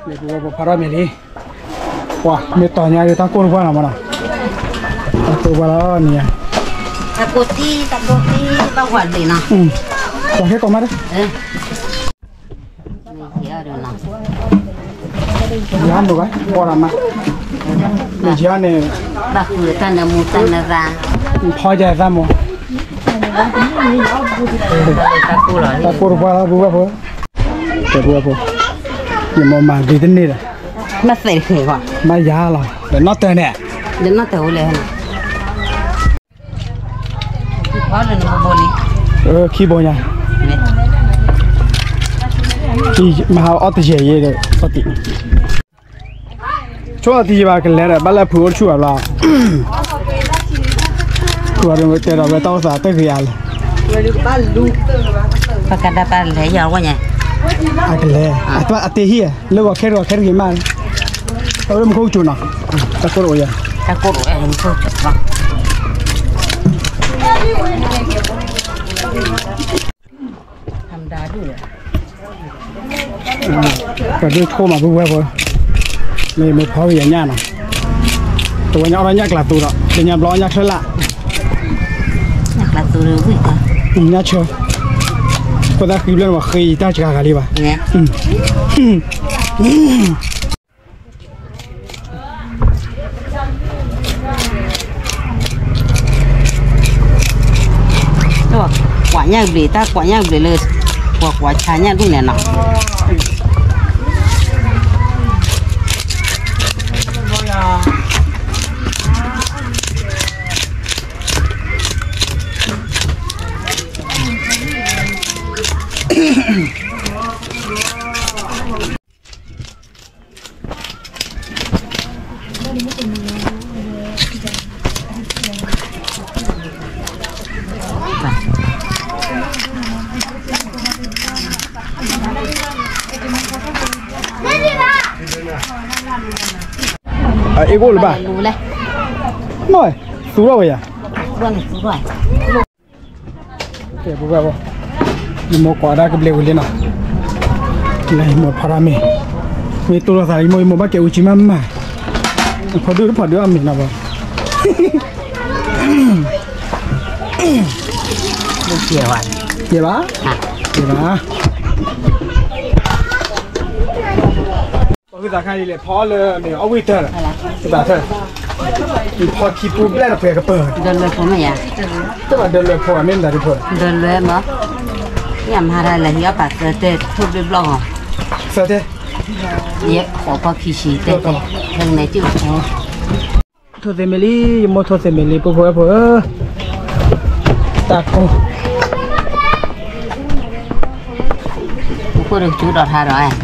ပဝဲပဖးထီၣ်မ့ၤလံ, ပှၤမ့ၢ်တီၤညါဒီးတၢ်ကိၢ်တပှၢ်လီၤမနီၤ, တၢ်ကိၢ်တပှၢ်လီၤန့ၣ်, တၢ်ကိၢ်တံၢ် တၢ်ကိၢ်တံၢ် ဘၣ်ဝၤလံနီၤ, ပှၤခဲကိးမးဒီး, ယၤမ့ၢ်ဘၣ် ဘီၣ်ရၤမး, ယၤန့ၣ်, ဘၣ်ဃုတၢ်နၢမူတၢ်နၢသး, ဖီယၤသးမး, တၢ်ကိၢ်တပှၢ်လီၤ ပဝဲဖိ တဲပဝဲဖိ, ယမိၢ်မၤဒ်တန့ၢ်ဒီး, မ့ၢ်သဲးတဃဲၤကွၢ်, မ့ၢ်ယၤလီၤ ဒီးနီၣ်တၢ်န့ၣ်, ဒီးနီၣ်တၢ်အိၣ်လဲၣ်, ခံဘိညါ, မၤဟးအီၣ်တယဲၢ်ယဲၢ်ဒီး အီၣ်တံၢ် ဆိအီၣ်တံၢ်ယဘၣ်ကလဲၤဒီး ဘၣ်လၢဖုအိၣ်တဆူၣ်ဘၣ်ဘျီ, ဖုအီၤဒီးတဲဒီးဝဲတၢ်အိၣ်သးတဂ့ၤအါလဲၣ်, ပကဒၣ်ပၢ်လဲၤယၤဝဲညါ, အကလဲၤ, အတ့ဟံၣ်, လၢဂီၤခဲတဂီၤခဲတဂ့ၤမး, အဝဲမူခိၣ်ကစူၤနီၤ, တၢ်ကိၢ်တအိၣ်ယၤ, တၢ်ကိၢ်တအိၣ်, ပဒိၣ်ထိၣ်မးပဝဲဖိ, မ့ၢ်မ့ၢ်ဖီကယၤညၣ်နီၤ, တဝဲညါအီၣ်ဒီးညၣ်ကျးသူဒီး လၢညါဘျီအီၣ်ညၣ်ချၢလၢ်, ညၣ်ဆၢ, ဖိသၣ်ဃံဘျဲၣ်န့ၣ် ပှၤဃ့တၢ်စှၤဂၤလံဘၣ်, ကွၢ်ညၣ်ဘျ့ၣ် တၢ်ကွၢ်ညၣ်ဘျ့ၣ်လၢ ပှၤကွၢ်ဆါညၣ်ဒူၣ်န့ၣ်နီၤ. အ့ၣ်ကိၣ်လၢၤဘၣ်, နီၢ်, သူထီၣ်ဝဲယၤ, ကဲပဝဲဘၣ်, ယမိၢ်ကွၢ်ဒၣ်ကဘျံးဝံၤလံနီၤ, လၢယမိၢ်ဖးထီၣ်မ့ၤ, မ့ၢ်တိၢ်လိာ်သး ယမိၢ် ယမိၢ်ဘၣ်ကဲအူကၠံမးမး, ဖီဒုၣ်တဖီဒုၣ်အမ့ၤနီၤဘၣ်, ကဲဘၣ်, ကဲဘၣ်. ပှၤဟုသးခါအံၤလဲၤဖီလၢမ့ၢ်အီၣ်ဝံၣ်တၢၢ်လီၤ, တဘၣ်ထၢၣ်, ဖီခံပူဘျဲၣ်တပှဲၤကပၢၢ်, ဒၢလွဲဖိမ့ၢ်ယၤ, တဘၣ်ဒၢလွဲဖိမ့ၢ်မတၤဒ်ဖိ, ဒၢလွဲမ့ၢ်, ယမၤတၢ်လဲၤဟံးအီၣ်ပာ်သၢတဲထိၣ်ဘျ့ဘျီၣ်ဂီၤ, သၢတဲ, ယဲၢ်ဖီဖီခံဆံတဲတဲ, ဟဲန့ၣ်ကၠူၣ် ထိၣ်သ့မ့ၤလံ, ယမိၢ်ထိၣ်သ့မ့ၤလံ ပုၢ်ဖိဝဲၢ်ဖိဧၢ, တၢ်ကိၢ်, ပူၤခိၣ်တကၠူဒီးထါဒီး,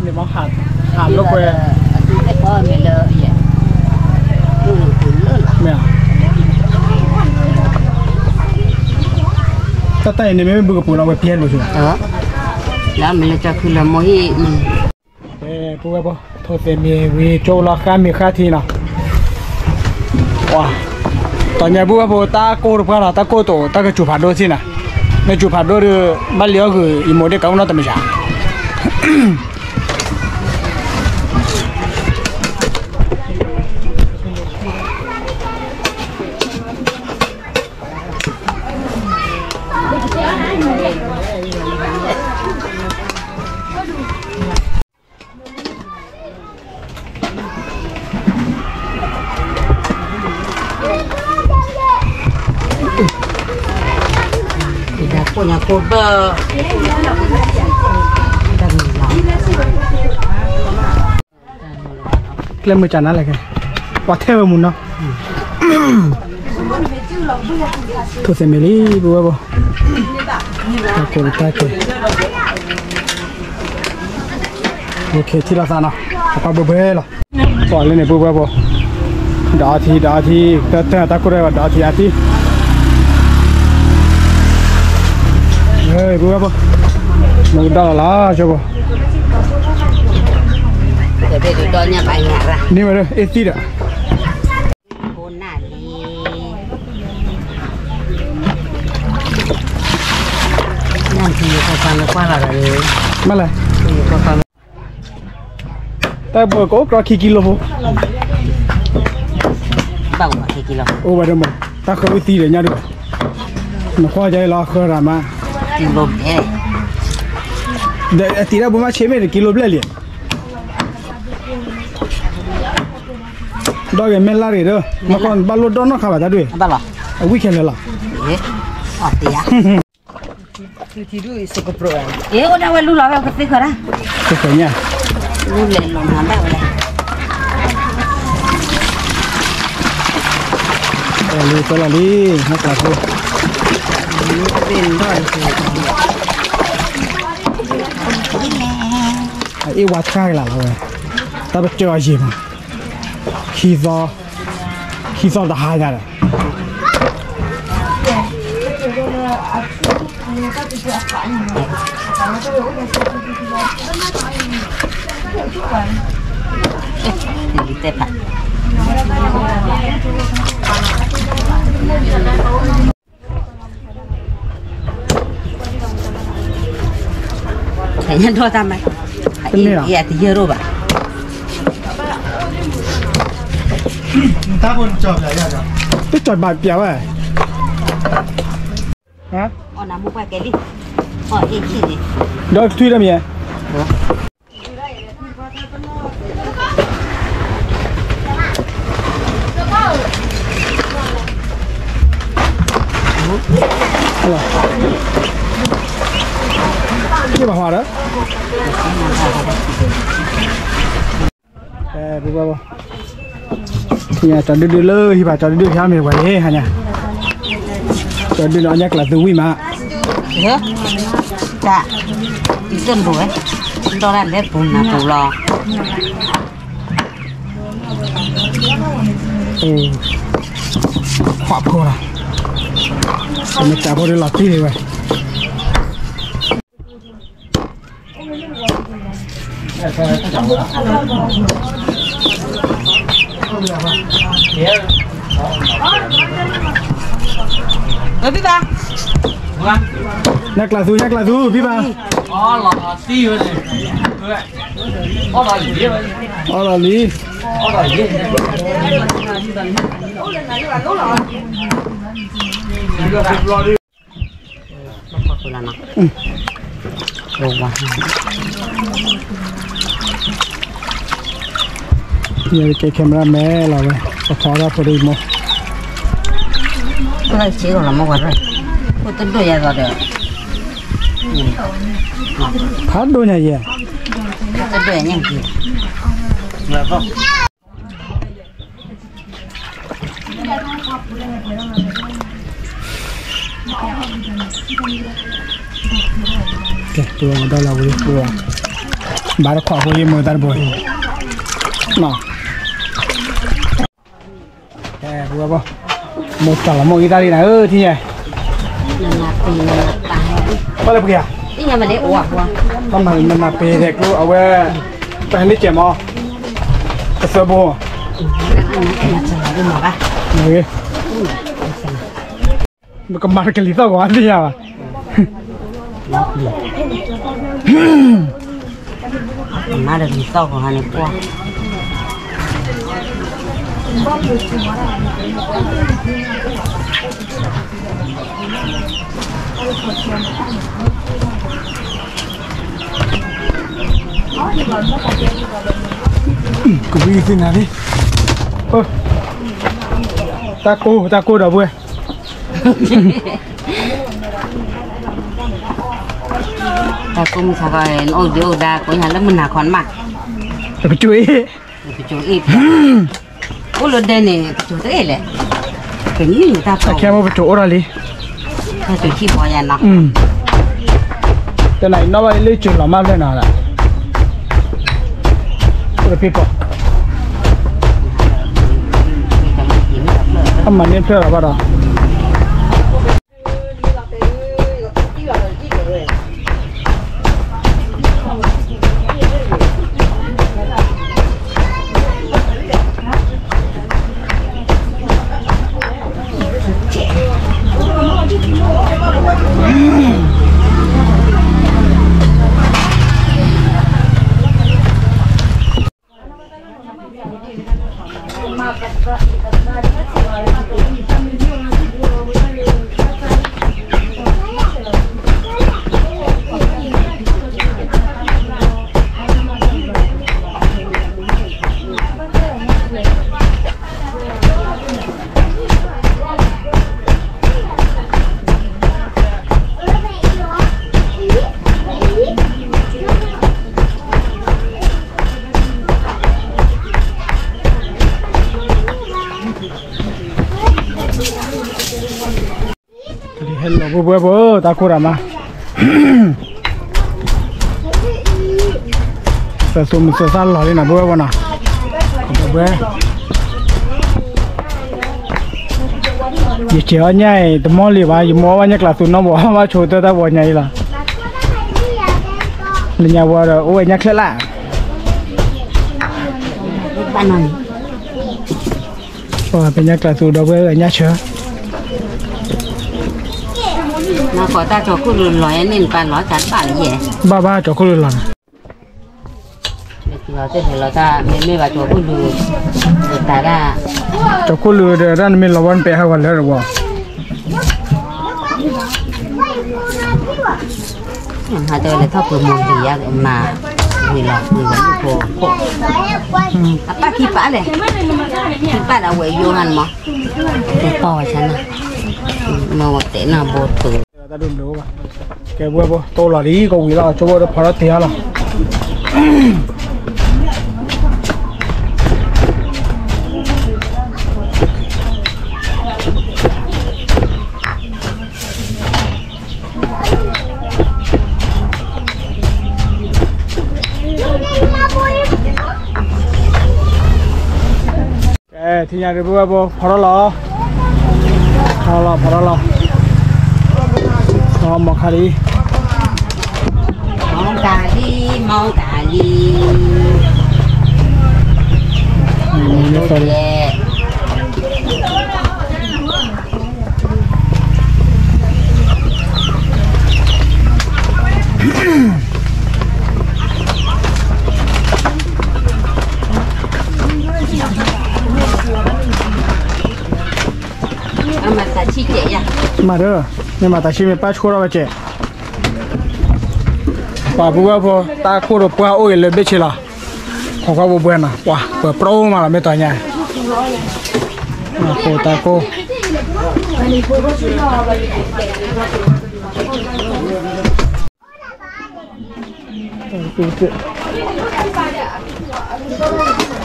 န့ၣ်မ့ၢ်ဟးလိာ်ကွဲ, မ့ၢ်, တၢ်တၢ်အံၤန့ၣ်မ့ၢ်ဘုကပူၤလီၤဝဲပျဲလိာ်ဆိ, လၢမ့ၢ်လၢကၠီခုလၢမိၢ်ဟံၣ်, ပဝဲဖိ ထိၣ်သ့မ့ၤဝံၤကၠိလီၤဃါမ့ၤဃါထံနီၤ, ပှၤ, တီၤညါပုၢ်ဝဲၢ်ဖိ တၢ်ကိၢ်တပှၢ်လီၤ တၢ်ကိၢ်တအိၣ် တၢ်ကစူၤဖးဒိၣ်ဆ့ၣ်နီၤ, နစူၤဖးဒိၣ်ဒီး ဘၣ်လံအီၣ်ဂုာ် ယမိၢ်ဒ့ၣ်ကအိၣ်နီတမံၤယၤ ဒၣ်ကိၢ်ညါကိၢ်ဘၢ, ကျဲမုၢ်ကနါလဲၣ်ကဲ, ပှၤထဲဝဲမုၢ်နီၤ, ထိၣ်သ့မ့ၤလံ ပုၢ်ဝဲၢ်ဖိ, တၢ်ကိၢ်တၢ်ကဲ, ထံၣ်လိာ်သးနီၤ, အပှၤဘှဲဘှဲလီၤ, ပှၤလၢန့ၣ် ပုၢ်ဝဲၢ်ဖိ, ဒီးအထံ ဒီးအထံ တၢ်တၢ်တၢ်ကိၢ်တၢ်ဒီးအထံအထံ ပုၢ်ဝဲၢ်ဖိ, မူကဒီလီၤလီၤ ကၠိဖိ, န့ၢ်ဝဲဒၣ် အ့ၣ်သံဒီး ဘိနၢ်လံ မ့ၢ်လဲၣ်, တၢ်ဘိကအိၣ်ကြီခံကံလိဖိ, အိၣ်ဝဲဒၣ်မး, တၢ်ဃၢဝံသံဒီးညါဒုး, နကွၢ်ကဲလီၤဃၢရၤမး, ဒီးအသံတၢ်ဘိမးဆ့မ့ၢ်တကံလိဘျဲၣ်လံ, ဒီးဂ့ၤမ့ၢ်လၢ်တဂ့ၤဒီး မ့ၢ်ကီၢ်ဘၣ်လိၣ်ဒီးနီၢ်ခါဘၣ်တၢ်ဒုး, အဝံၣ်ခဲလၢာ်လီၤ, အိၣ်ဒၣ်ဝဲလူလီၤဝဲကသ့ၣ်ဃၢၤဒၣ်, သ့ၣ်ဃၢၤညါ, လူလဲၤလီၤမၤဘၣ်ဝဲလဲၣ်, လီၤလံ ဟဲကျးဖိ, အ့ၣ်ဝါဆၣ်ကလၢ်လီၤဝဲ, တၢ်ပကၢအယံာ်မး, ခံသီ, ခံသီတဟါညါဒီး ညါဒိၣ်တၢ်မး, တမ့ၢ်ဘၣ်, ယတယၢၢ်ရိၣ်ဘၣ်, တၢ်ဘိနကၠီၣ်ပျးယၤ, တကၠီၣ်ဘၣ်ပျးဝဲ, ဒီးကထွံၣ်တမံၤ, ကဘၣ်ဟါဒီး ကၠီဒုဒုလၢဟံၣ်ဘၣ် ကၠီဒုဒုဖျါမ့ၢ်ဝဲလံဟါညါ, ကၠီဒုန့ၣ်အီၣ်ညၣ်ကျးသူဝံၣ်မး, တၢ်, တၢ်လိၤဝဲ, ဒီဒၣ်လဲၤပူၤနၤပူၤလီၤ, ခွးဖိလီၤ, မ့ၢ်တၢ်ဖိဒီးလီၤတံၢ်ဝဲ ညၣ်ကျးသူ ညၣ်ကျးသူ ဖံဘၣ်, အီၣ်လီၤလံ, ယကဲ camera man လီၤဝဲ, ပထီထီၣ်ဖိဒိၣ်မး, ကဲလၢစ့လီၤမ့ၢ်ဝဲ, ဖိတဒိၣ်ယၤဒီး, ဖးဒိၣ်ညါယဲ, တဒိၣ်ညါက့ၤ ကဲ ပဝဲမၤဒီလီၤဝံၤ ပဝဲ ဘၣ်တခွးဖိယမ့ၢ်တၢ်တဘိအံၤ နီၤ ကဲ ပဝဲဘၣ် မိၢ်တၢ်လီၤမိၢ်အံၤတၢ်လံနၤဧၢ ထံၣ်ညါ ပှၤလၢပက့ၤဧါ တၢ်မၤနးပ့ၤဒဲးကျိ အဝဲ တၢ်ဟဲန့ၢ်ကဲမး ကသၢဘိ မၤဂ့ၤ နကမၤတကလံၤသီၣ်ဂီၤသ့ၣ်ညါဘၣ် မၤတကလံၤသီၣ်ဂီၤဟါန့ၣ်ပှၢ် ကဝံၤသ့ၣ်နၤလံ တၢ်ကိၢ် တၢ်ကိၢ်ဒီပုၢ်ဝဲၢ် တၢ်ကိၢ်မုၢ်ဆါခီ နအိၣ်ဒုးအိၣ်ဒါ ကိးညါလၢမုၢ်နၤခီနမး ကကၠိအ့ၣ် ကကၠိအ့ၣ် အိၣ်လၢဒဲန့ၣ် ကကၠိတအ့ၣ်လဲၣ် ကနံၣ်တၢ်ဖီ အခဲမ့ၢ်ပကၠိအိၣ်ထီၣ်လံ တၢ်ကၠိခံဘီယါနီၤ တနံၤအံၤနီၣ်ဘၣ်လၢကၠိလီၤမၢ်ဖျၢၣ်နီၤ အိၣ်တဖံၣ်ပီၤ အမၤန့ၢ်ဖျၢၣ်လီၤဘၣ်ဒီး ကဲ ဟဲလီၤဘိဘိဘိ တၢ်ခိၣ်တၢ်မါ, သၢသိမုၢ်သၢသၣ်လီၤလံနီၤ ဘိဘိဘိနီၤ, ဘိဘိ ယစဲးအီၣ်ညၣ်အံၤ တမီၢ်လံဘၣ်, ယမိၢ်အီၣ်ဘၣ်ညၣ်ကျးသူနီၢ်ဘိ အီၣ်ဘၣ်ဆိတၢ်တၢ်ဘိညါအံၤလီၤ, လၢညါဝဲဒီး အိၣ်ဝဲညၣ်ချၢလၢ် ပှၤပညၣ်ကျးသူဒီပုၢ်ဝဲၢ်ညၣ်ဆၢ, နဃီတၢ်ကၠီၤခိၣ်လူၤလီၤန့ၣ် နပၢ်လီၤတၢ်တဘၣ်လၢယဲ, ဘၣ်ဘၣ်ကၠီၤခိၣ်လူၤလီၤန့ၣ်, မ့မ့ၢ်ဘၣ်ကၠီၤခိၣ်လူၤ, တၢ်ဒၣ်, ကၠီၤခိၣ်လူၤဒီးတၢ်နမ့ၢ်လီၤဝဲနပဲာ်ဟးဂီၤလၢတဝီ ဟးတဲဝဲလၢထီၣ်ပှဲၤမိၢ်ဂံၢ်ယါမၤ, ဝံၤလီၤဝံၤဝဲလူၢ်ဖိခိၣ်, အပၢ်ခံပၢ်လဲၣ်, ခံပၢ်ဒီးဝဲယိဟါန့ၣ်မး, တပီၢ်ဝဲဆါန့ၣ်, မ့ၢ်ဝဲတဲနၢ်ဘိတုၤ, ကဲဘိဘိ တိၢ်လီၤလံ ကဝံၤလီၤ ကၠိဘိဒီးဖီထီၣ်တ့ၢ်အါလီၤ ကဲ ထံၣ်ညါဒုး ဘိဘိ ဖီထီၣ်လီၤ, ဖီထီၣ်လီၤ ဖီထီၣ်လီၤ, မီၤခါလံ, မီၤခါလံ, မီၤခါလံ, မၤဒီး, မ့ၢ်မၤတၢ်ဆံမ့ၢ်ပၢ်ဆိထီၣ်ဝဲကဲး, ပှၤဘိဘိဖိ တၢ်ခိၣ်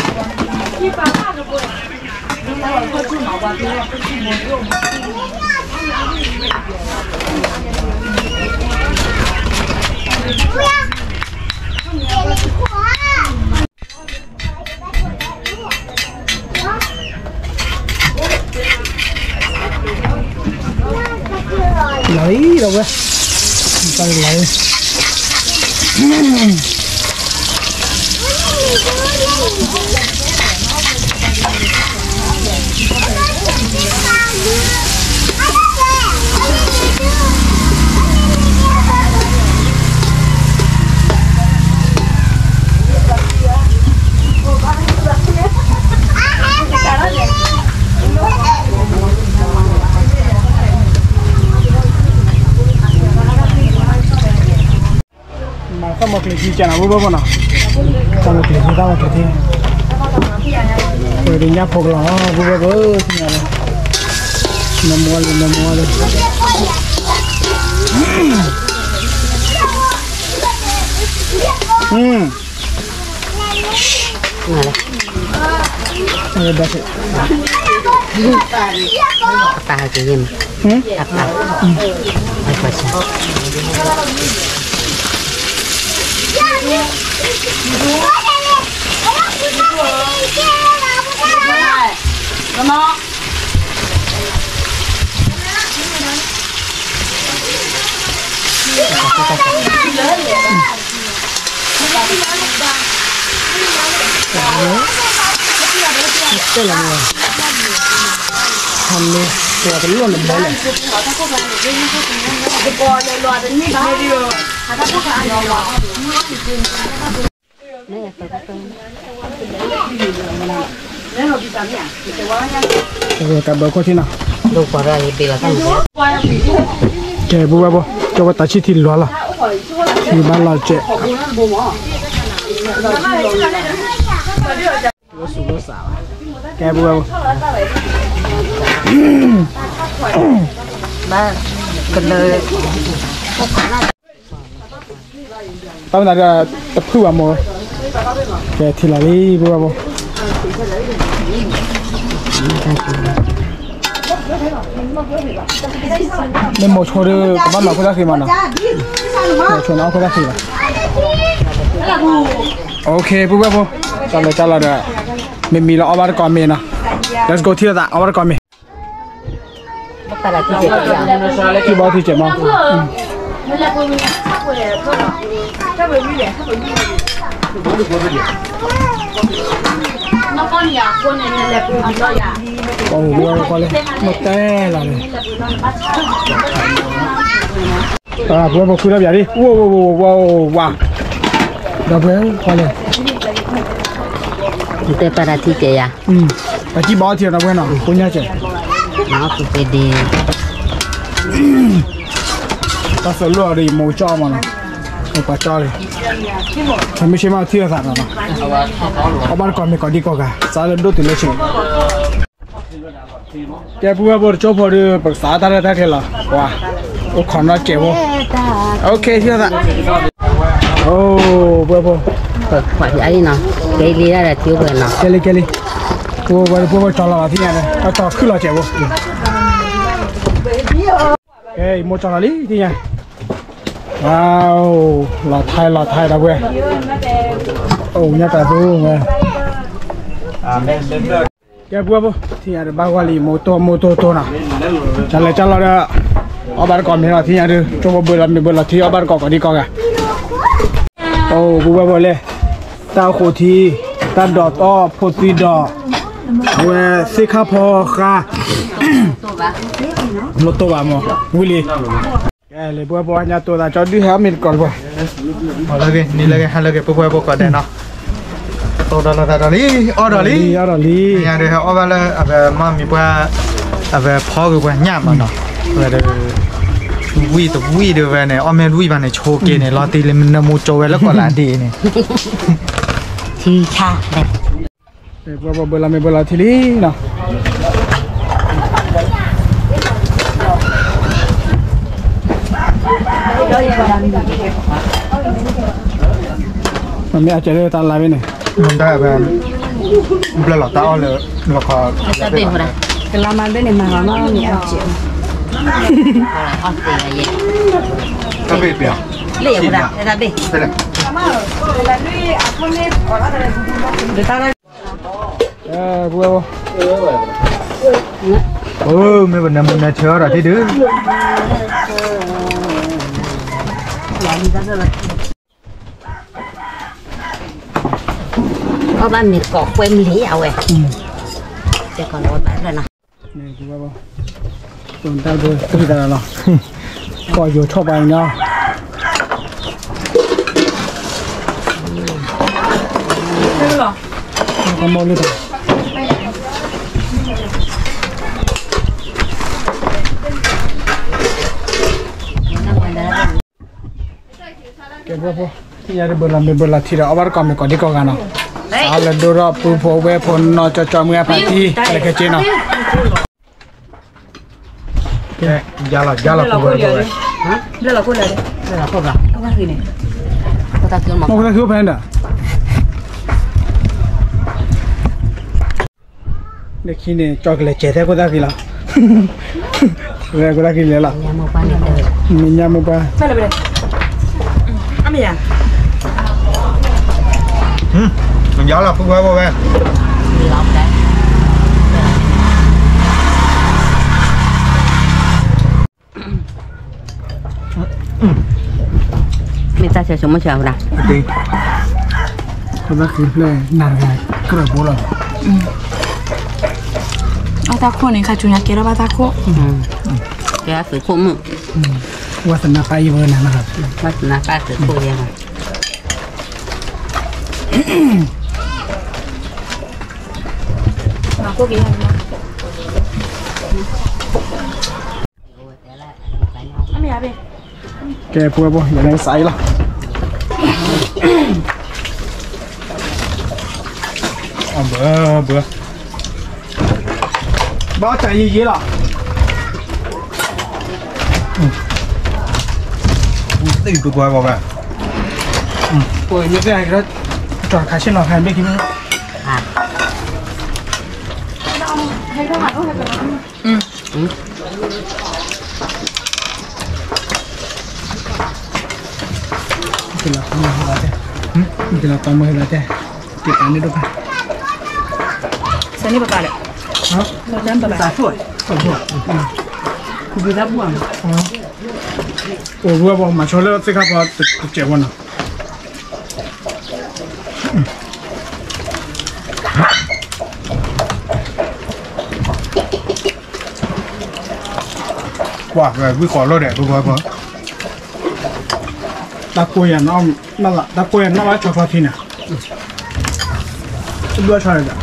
ဒီးပှၢ်အိၣ်အံၤလၢဘ့ၣ်ဆ့လီၤ, ဟီၣ်ခီဘိဘွဲနီၤ ပှၤပှဲၤပြိမးလီၤ မ့ၢ်တီညါ, တၢ်ခိၣ် တၢ်ခိၣ် လီၤလံလီၤဝဲ, လီၤလံ, မၤသၣ်မီၤကျ့ၤထံကနၤ ဘိဘိဘိနီၤ, သၣ်မီၤကျ့ၤထံ သၣ်မီၤကျ့ၤထံ, ပှဲၤဒုးညၣ်ဖိကလီၤ ဘိဘိဘိ, နမၤဝဲလၢ နမၤဝဲလၢ, အပၢ်ဟဲက့ၤယဲၢ်မး, အပၢ်, အပၢ်ဆါ တဲလီၤမး, ဟါမ့ၢ်, ပှၤတလီၢ်န့ၣ်ဘၣ်လဲၣ်, ကဘၢခိၣ်ထံနီၤ, ကဲ ဘိဘိဘိ, ကၠီဝဲတၢ်ဆံၣ်ထံလီၤလီၤ, ထံဘၣ်လီၤကဲး ကဲ ဘိဘိဘိ, ဘၣ်ကလၢာ် တၢ်မနုၤဒီး တဖုၣ်ဘၣ်မ့ၢ်ဝဲ, ကဲထံၣ်လီၤလံ ဘိဘိဘိ, မ့ၢ်မိၤဆိဒီး ကဘၣ်မၤခိၣ်တၢ်ဃံမးနီၤ, မိၤဆိန့ၣ်အီၣ်ခိၣ်တၢ်ဃံလီၤ. အိၣ်ခ့ ပုၢ်ဝဲၢ်ဖိ, တၢ်လၢတၢ်လီၤဒီး မ့မ့ၢ်လၢအီၣ်ဘၣ်တကိးမ့ၤနီၤ, let's go ထံၣ်လိာ်သး အီၣ်ဘၣ်တကိးမ့ၤ, ထံၣ်ဘၣ်ထံၣ်ကဲးမး ပဝဲပှၤကွၢ်လၢ, ဒီပုၢ်ဝဲၢ်ဖိ တဲပာ်တၢ်ထံကဲးယၤ, ပထံၣ်ဘၣ်အီၣ်ထံဒီပုၢ်ဝဲၢ်နီၤ ဖိညၣ်ကဲး, တၢ်သလိၣ်အီၤဒီး ယမိၢ်ကၠီမးနီၤ, ပှၤကၠီလံ, မ့ၢ်ဆ့မးထံၣ်လိာ်သးနီၤ, အီၣ်ဘၣ်တကိးမ့ၤကိးဒံကိးဂၤ စးလၢဒိၣ်တုၤလၢဆံး ကဲပုၢ်ဝဲၢ်ဖိတကၠိဖိဒီး ပကစးတၢ်ရဲၣ်တၢ်ကျဲၤလီၤ, ပှၤ, အိၣ်ခိးနီၢ်ကဲးဖိ, အိၣ်ခ့ ထံၣ်လိာ်သး, အိၣ် ပုၢ်ဝဲၢ်ဖိ, ပှၤဖျါအံၤနီၤ, ကဲလံဒၣ်ဒီးထံအိၣ်ပှဲၤနီၤ, ကဲလံကဲလံ, ပုၢ်ဝဲၢ်ဖိ ကၠီလီၤလီၤထံၣ်ညါဒီး အတီၤခုၣ်လီၤကဲးဖိ, ကဲ ယမိၢ်ကၠီလီၤလံထံၣ်ညါ, ဝါ, လီၤထါလီၤထါဒီပုၢ်ဝဲၢ်, အိၣ်ညါတၢ်သူဝဲ ကဲပုၢ်ဝဲၢ်ဖိ ထံၣ်ညါဒီးဘၣ်ဂီၢ်လံ မိၢ်တိၢ်မိၢ်တိၢ်တိၢ်နီၤ, ကလဲၤကလီၤဒီး အီၣ်ဘၣ်တကိးမ့ၤလီၤထံၣ်ညါဒီး ကၠိဖိဘၢလီၤမ့ၤဘၢလီၤထံ အီၣ်ဘၣ်တကိးကိးဒံကိးဂၤ, အိၣ်ပုၢ်ဝဲၢ်ဖိလဲၣ်, တၢ်အိၣ်ဃိးထံ, တၢ်ဒိးတၢ်အီၣ်ဖိသံဒီး အဝဲသ့ၣ်ခါဖီဃါ, လိၣ်တိၢ်ဘၣ်မး, ဝံၤလံ ကဲလံ ပုၢ်ဝဲၢ်ဖိညါတိၤသးကၠီဒုၣ်ဟဲအီၣ်မ့ၤတကိးလၢၤဘၣ်, လၢဂ့ၤ နံၤလၢဂ့ၤ ဟါလၢဂ့ၤ ပုၢ်ဝဲၢ်ဖိကိးဒဲးနီၤ, တိၤဒီးလီၤသးဒီးလံ အီၣ်ဒီးလံ, အီၣ်ဒီးလံ, ညါဒီးဟဲအီၣ်ဘၣ်လၢအဝဲမီၢ်မံၤပှၢ်, အဝဲဖီဂ့ၤပှၤညၣ်မးနီၤ, ဝံၤတဝံၣ်ဒီးဝဲန့ၣ် အီၣ်မ့ၢ်တဝံၣ်ဘၣ်န့ၣ် ဆိက့ၤန့ၣ် လီၤတံၢ်လၢနမိၢ်ကၠီဝဲလၢကီးလးဒ့န့ၣ်, ထံဆါ ပှၤဘၣ်ဘၢလီၤမ့ၤဘၢလီၤထံလံနီၤ, မ့ၢ်အကဲလၢတၢ်လါဘ့ၣ်န့ၣ်, ဘျၢလီၤတၢ်အီၣ်လၢ, လီၤခီ, တၢ်ဘ့ၣ်, ကလါမၤဘ့ၣ်န့ၣ်မၤလီၤနီၤန့ၣ်အီၣ်ကဲး, တၢ်ဘ့ၣ်ပျီ, လၢယၤ, တၢ်ဘ့ၣ်, ပဝဲ, မ့ၢ်ပနၢမူနၢဆၢအီၤဒီးထံၣ်ဒုး, အီၣ်ဘၣ်မ့ၤကိးကွဲမုၢ်လံအဝဲ, တဲကီးလီၤဝဲဘၣ်လၢနီၤ, ပတၢ်ဒိသံသးလီၤ, ကီၢ်ယိၤထီၣ်ပှၤညီ ကမီလၢတၢ်, ကဲဖိဖိ, ထံၣ်ညါဒီးဘၢလီၤမ့ၤဘၢလီၤထံဒီး အီၣ်ဘၣ်တကိးမ့ၤကိးဒံကိးဂၤနီၤ, အါလၢဒိၣ်ထီၣ်ပုၢ်ဖိဝဲၢ်ဖိနီၢ်ကၠီကၠီမုၢ်အဖးတံၢ် ကလဲၤခဲက့နီၤ, ကဲ, ယါလီၤယါလီၤဖိဝဲၢ်ဖိဝဲ, ဘျၢလီၤခိၣ်လၢ, ဘျၢလီၤခိၣ်ဘၣ်, ခိၣ်သၣ်ဃံန့ၣ်, ခိၣ်သၣ်ဃံအိၣ်ဖဲန့ၣ်ဒီး လၢခံန့ၣ် ကၠီကလဲၤစဲးထဲခိၣ်သၣ်ဃံလီၤ, ဝဲခိၣ်သၣ်ဃံလဲၤလီၤ, မ့ၢ်ညါမိၢ်ပှၢ်, အမ့ၢ်ယါ, ယါလီၤဖိဝဲၢ်ဖိဝဲ မ့ၢ်တၢ်ဆဲးဆိမိၣ်ဆဲးအဝဲဒၣ်, အတၢ်ခိၣ်န့ၣ် ခါဆူညါကဲထီၣ်ဘၣ်တၢ်ခိၣ်, ကဲသုးခိၣ်မုၣ်, ဝါသနာပၢ်ယံၤဝဲနၤ, ဝါသနာပၢ်သုးခိၣ်ယဲ, ကဲဖိဝဲၢ်ဖိ ယန့ၣ်စးအံၤလီၤ, ဘၢဘၢ, ဘၣ်တၢ်ယံာ်ယံာ်လီၤ, သ့ၣ်ပကွၢ်ဘၣ်ဘၣ်, ပှၤမ့ၢ်သ့ၣ်ဟဲက့ၤဒီး, တၢ်ခါဆ့ၣ်နီၤခါဘ့ၣ်ခံမ့ၢ်, ကလီၤတမုာ်ဟဲလီၤတဲ, ကလီၤတမုာ်ဟဲလီၤတဲ, က့ၤတၢ်န့ၣ်ဒိၣ်ဖဲ, စန့ၣ်ပပာ်ဒီး, ပပာ်, ပပာ်, အိၣ်ဝဲပှၤ မၤဆီလၢသ့ၣ်ခါပှၤတစဲးဝဲနီၤ. ကွၢ်ဝံၣ်ဃီလီၤဒီး ပပှၤပှၤ, တၢ်ကိၢ်ယၤ, တၢ်ကိၢ်ယၤနီၣ်ဝဲဆီဆီထံန့ၣ်, တဘျီဆီဒီး, ဘျီဆီဒီး ဘျီဆီန့ၣ်,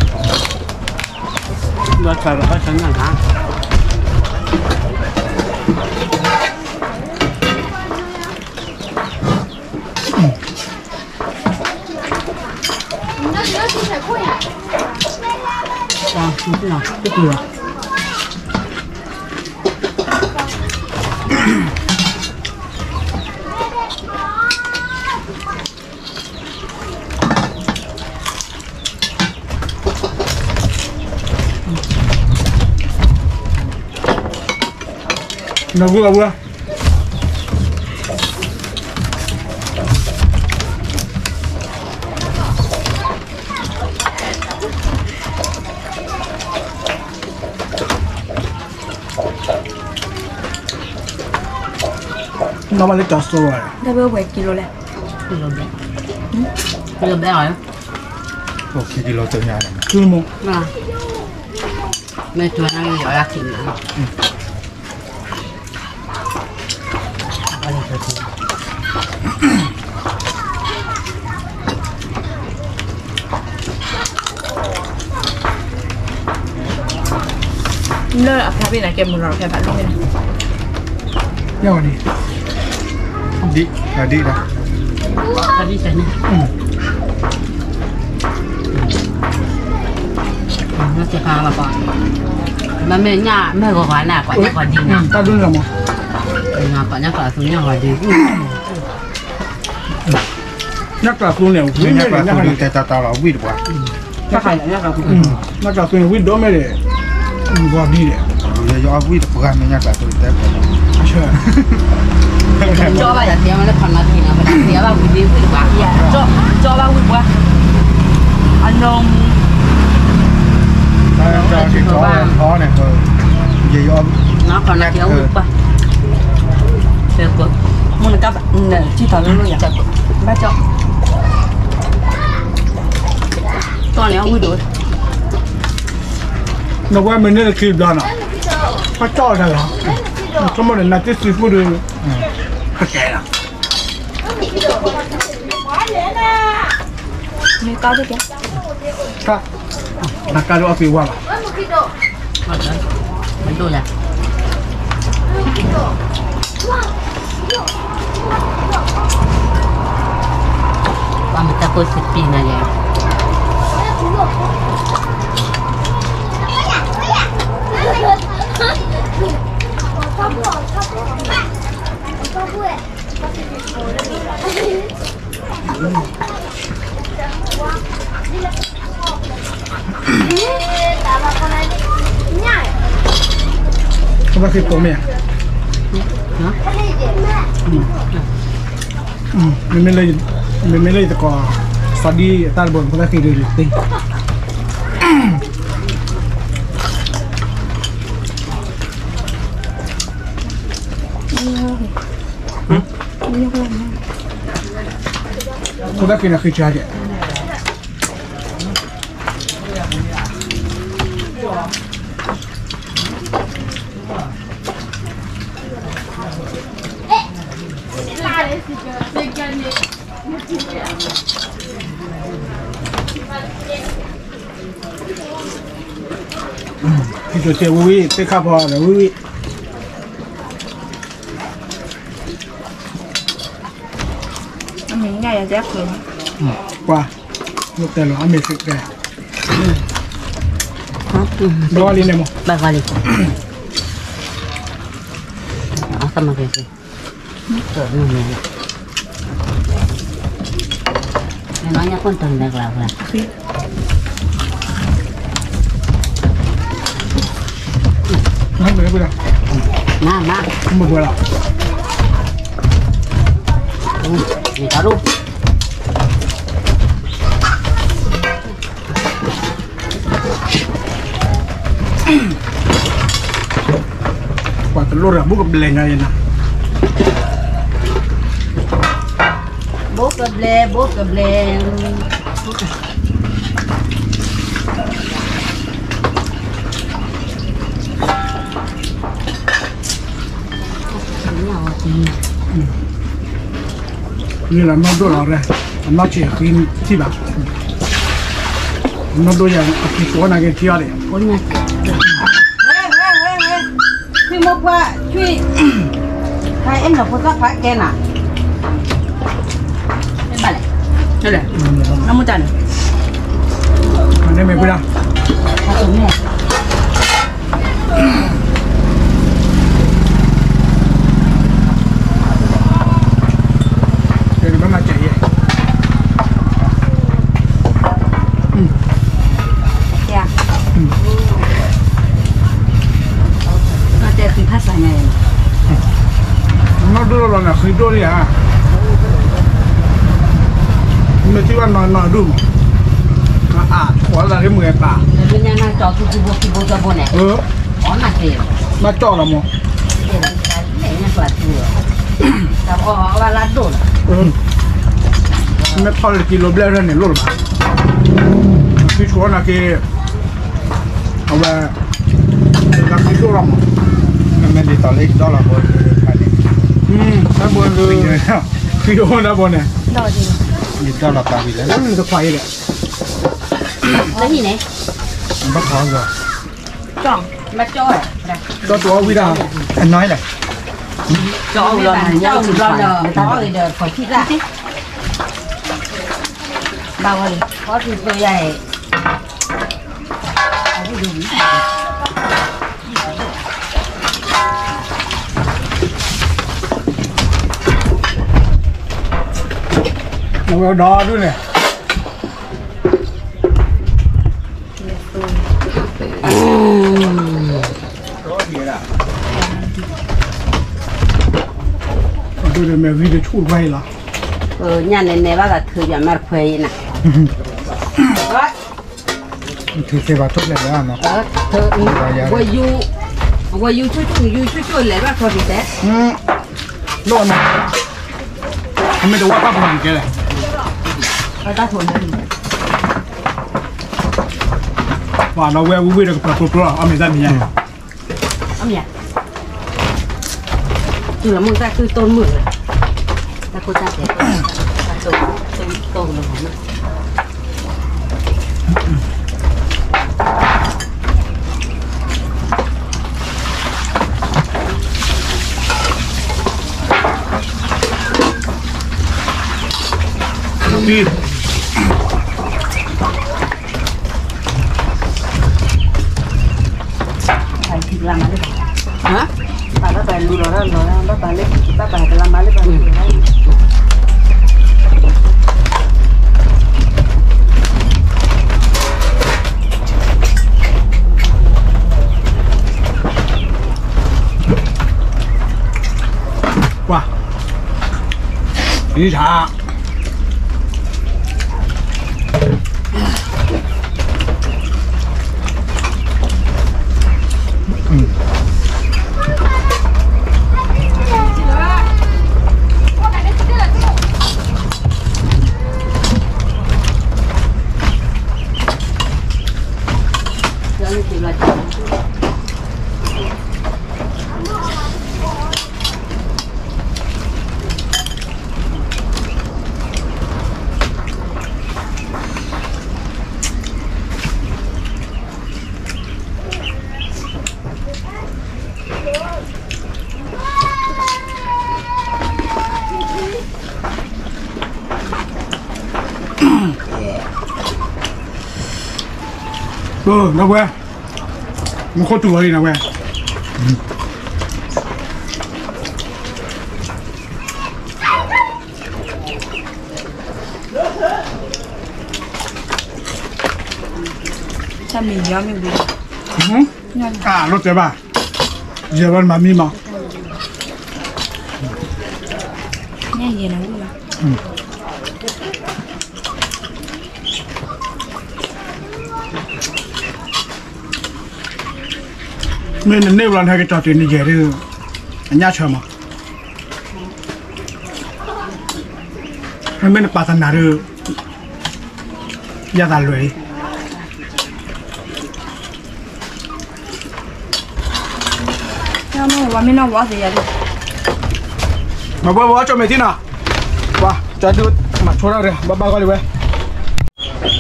နဂုၢ်အဝဲ နီၢ်ဘၣ်လၢကၠီၤစိဝဲ, တၢ်ဘၣ်ဝဲကံလိလဲၣ်, ကံလိဘဲ, ကံလိဘဲအီၤ, ခံကံလိတညါ, မ့ၢ်တနၤလၢယီၤယၤခံန့ၣ် လၢအဖျါဘ့ၣ်န့ၣ် ကဲမုာ်လီၤဖဲဖးလၢန့ၣ်, ညၣ်ဝဲဒံး, ဒံး, ဒံးဒၣ်, ဒံးန့ၣ်, မ့ၢ်ညၣ်မ့ၢ်ဂီၤဂီၤန့ၣ် ကွၢ်ညၣ်ဂီၤဒံးန့ၣ်, တၢ်ဒိၣ်န့ၣ်မး, ကွၢ်ညၣ်ကွၢ်သူညၣ်ဂီၤဒံး ညၣ်ကျးသူန့ၣ် ဝံၣ်မ့ၢ်ဒီး ညၣ်ကျးသူ, ညၣ်ကျးသူန့ၣ် ဝံၣ်ဒိၣ်မ့ၢ်ဒီး ဂီၤဒံးဒီး, ယဝံၣ်တပှၢ်မ့ၢ်ညၣ်ကျးသူတဲ, ကၠီဘၣ်ယၤတဲမးလၢဖးမၤကံနီၤ, ပတၢ်တဲဘၣ်ဝံၣ်ဒံးဝံၣ်တပှၢ်, ကၠီဘၣ်ဝံၣ်ပှၢ်, အနီၢ်မူ န့ၣ်, ဖးမၤကံဝံၣ်ပှၢ်, မူနကဘၣ်, ထံၣ်ထီၣ်လၢလၢယၤ, ဘၣ်ကၠီ, တီၢ်န့ၣ်အဝံၣ်ဒိၣ်, နဝဲမ့ၢ်န့ၢ်တခံဘျီနီၤ, ဘၣ်ကၠီတၢ်လီၤ, ဆိကမိၣ်ဒီးနၤတ့ၢ်သံဖူဒီး, ကဲလီၤ, မ့ၢ်ကါတကဲ, နကါဒိၣ်အီၣ်သံဝါလီၤ, မဒိၣ်လဲၣ်, ပှၤမတၤကိၢ်စပံးနၤလဲၣ်, ဘၣ်သ့ၣ်ပိာ်မ့ၢ်ဧါ, မ့မ့ၢ်လၢယသကိး စီၤဒံအတၢ်တဘိန့ၣ် ဖိသၣ်ဃံဒုးသ့, ဖိသၣ်ဃံန့ၣ်ဃံဆါကဲ, ဟံၣ်ကၠိၤစဲးဝံၣ်ဝံၣ် သ့ၣ်ခၣ်ဖီဒီးဝံၣ်ဝံၣ်, အမ့ၢ်ညၣ်ယၤကဲ, ကွၢ်, မ့ၢ်တဲလီၤအမ့ၢ်စ့ၢ်ကီး, ဘၣ်လံန့ၣ်မး, ဘၣ်လံ, အသးမၤက့ၤ, နညါခိၣ်တၢ်လဲၤကျါ, နမ့ၢ်ပှဲၤလီၤ, နမ့ၢ်ပှဲၤလီၤ, မ့ၢ်တၢ်ဒိၣ် ပှၤတလိၣ်တၢ်ဘူးကဘျဲၣ်ညါအံၤနၤ, ဘူးကဘျဲၣ် ဘူးကဘျဲၣ်, န့ၣ်လီၤနီၢ်ဒိၣ်လီၤရဲ, အနီၢ်ဆံးအဃံထံၣ်ဘၣ်, နီၢ်ဒိၣ်ယၤအဃံဆိနာ်က့ထံအီၤဒံး, ထွံၣ်မိၢ်ပှၢ်ထွံၣ်, ဟဲအဲၣ်နီၤဖိသၣ်ဖးကဲနၤ, ဘၣ်လဲၣ်, နမူတၢ်န့ၣ်, မ့ၢ်ပှဲၤလီၤ ကဲ ကဘၣ်မၤစၢၤယဲ, တဲဃံဖးစၢ်ညါ, နီၢ်ဒိၣ်လီၤန့ၣ် ဃံဒိၣ်လံဧါ, မ့ၢ်ထံၣ်ဘၣ်နီၢ်နီၢ်ဒိၣ်မး, အါ ကွၢ်လၢက့မုၢ်ပၢ်, ဘၣ်ကၠီၣ်လီၤမး, မ့ၢ်ထီၣ်လၢကံလိဘျဲၣ်ဖဲန့ၣ်လိၣ်လၢၤဘၣ်, အဃံဆိနာ်က့ အဝဲ လၢဃံဒိၣ်လီၤမး, မ့ၢ်ဒ်သိးလၢဒီလီၤဘိန့ၣ်, တၢ်ဘိန့ၣ်, ဃံဒိၣ်တၢ်ဘိန့ၣ်, ယဒီလီၤပာ်ဝံၤလဲၣ်, တခွါအံၤလဲၣ်, ဘၣ်ခီ, ဒီတူၢ်အီၣ်ဝံၤဒၣ်, အနီၢ်လဲၣ်, ဒီတူၢ်အီၣ်ဝံၤဒီး ဒီထီၣ်ဂ့ၤဒီး ဖီၣ်ထံၣ်တၢ်, ဘၣ်ဝဲလံ ဖီၣ်ထံၣ်သိယါအံၤ အဝဲဒီဒူၣ်န့ၣ်, ဒ်န့ၣ်မ့ၢ်ဂံၢ်တဆူၣ်တဖၣ်အံၤလီၤ, ညၣ်န့ၣ်နဲဘၣ်သးထုးယၤမ့ၢ်တခွဲးအံၤနၤ, ထုးသ့ဘၣ်ထိၣ်ဖျဲးလၢၤနီၤ, ဝဲယူၤ, ဝဲယူၤဆိၣ်ဆိၣ် ယူၤဆိၣ်ဆိၣ်လဲၤဘၣ်ခီဒ်တဲ, လိၣ်နီၤ, အမ့ၢ်တဝၣ်တၢ်ဖိန့ၣ်ကဲလဲၣ်, ပှၤဒီးဝဲဝံၤဝံၤဒီးကပၢၤကျိကျိလီၤ အီၣ်မ့ၢ်တၢ်မံၤညါ, အီၣ်မ့ၢ်ညါ, တုၤလီၤမုၢ်တၢ်ကုၢ်တိၢ်မုၢ်လီၤ, တၢ်ခိၣ်တၢ်တဲ, တၢ်တိၢ်, တိၢ်လီၤမးနီၤ. ကွၢ်, အံၤဆၣ် နဝဲ, မူခိၣ်တူၢ်ဝဲအံၤနဝဲ, တၢ်မံၤယီမ့ၢ်ဝံၤ, အလိၣ်တဲဘၣ်, ယဲၢ်ဘၣ်မၤမံမး, မ့ၢ်နန့ၢ်ဘျီနဟဲက့ၤကၠီတုၤနယဲၢ်ဒုး, အညၣ်ဆၢမး, မ့မ့ၢ်နပာ်သနၤဒုး, ယသးလွဲၢ်လံ. မ့ၢ်နီၢ်ဝဲသ့ၣ်ယၤဒုး, မၤဘှီဘှီကၠီမဲာ်ထံနီၤ, ပှၤကၠီဒုးမၤဆိတၢ်ဒီး ဘၣ်ဘၣ်ဂီၢ်လံဝဲ,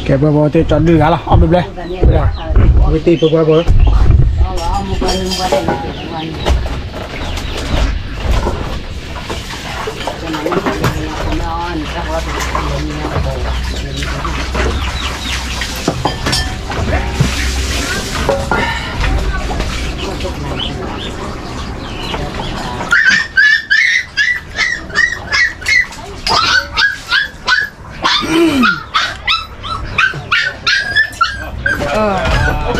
ကဲဘှီဘှီသ့ၣ်ကၠီဒုးဂၤလီၤ အီၣ်ဘျဲဘျဲ, ဝဲသ့ၣ်ပှၤဘှီဘှီ ညၣ်ဃံယၤကဘၣ်ယီယီလီၤ, တၢ်လီၤလၢ, တၢ်လီၤလၢတအိၣ်လၢ, တၢ်လီၤလၢတအိၣ်လၢ, တၢ်လီၤသ့ၣ်တအိၣ်, မၤမၤဘၣ်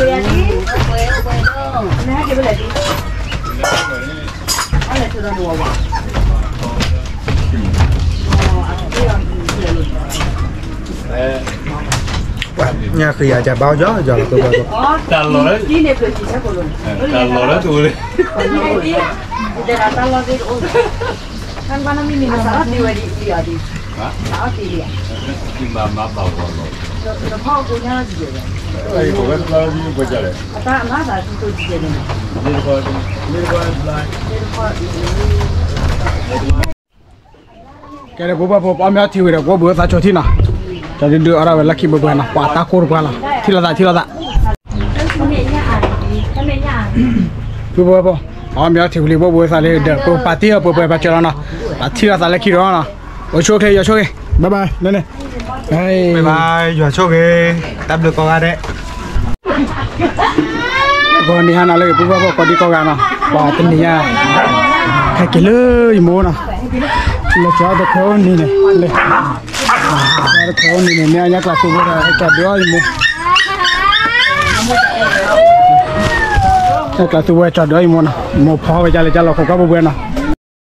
ဂီၢ်လီၤ, ပဝဲပျီပှဲၤလဲၣ်, ကဲဒီး ပှၤဘှီဘှီ ပအီၣ်မ့ၤအီထံဝံၤဒီး ပှၤဘှီဘှီသးဆိထံနီၤ, ကၠီဒုးဒုးအီၣ်ဒၣ်ဝဲလၢခံပှဲၤပှဲၤနီၤ, ပှၤတၢ်ကိၢ်တပှၢ်လီၤ, ထံၣ်လိာ်သး ထံၣ်လိာ်သး ပှၤဘှီဘှီ ပအီၣ်မ့ၤအီထံဝံၤလံ ပှၤဘှီဘှီသးလၢဒီး ပပာ်တ့ၢ်အီၤပှဲၤပှဲၤ ပှၤကၠီလီၤနီၤ, ပထံၣ်လိာ်သးလၢခံဒီးနီၤ, အိၣ်ဆူၣ်အိၣ်ချ့ ယွၤဆိၣ်ဂ့ၤ, bye bye လၢန့ၣ်, bye bye ယွၤဆိၣ်ဂ့ၤ, တၢ်ဘျုးကိးဂၤဒဲး ဂီၤနံၤဟါနီၤလၢဂ့ၤ ပှၤဘှီဘှီကိးဒံကိးဂၤနီၤ, ပှၤတနံၤညါ ဟဲက့ၤလၢယမိၢ်နီၤ, လၢကၠီတခွဲးအိၣ်နံၤန့ၣ်, လၢကၠီတခွဲးအိၣ်နံၤန့ၣ် မ့ၢ်အညါကျးသူဝဲဒီး ဟဲကၠီဒုးအီၣ်ယမိၢ် ဟဲကၠီသူဝဲကၠီဒုးအီၣ်ယမိၢ်နီၤ, မိၢ်ဖီဝဲကၠီလဲၤကၠီလီၤခိၣ်ကီၢ်ပှဲၤပှဲၤနီၤ,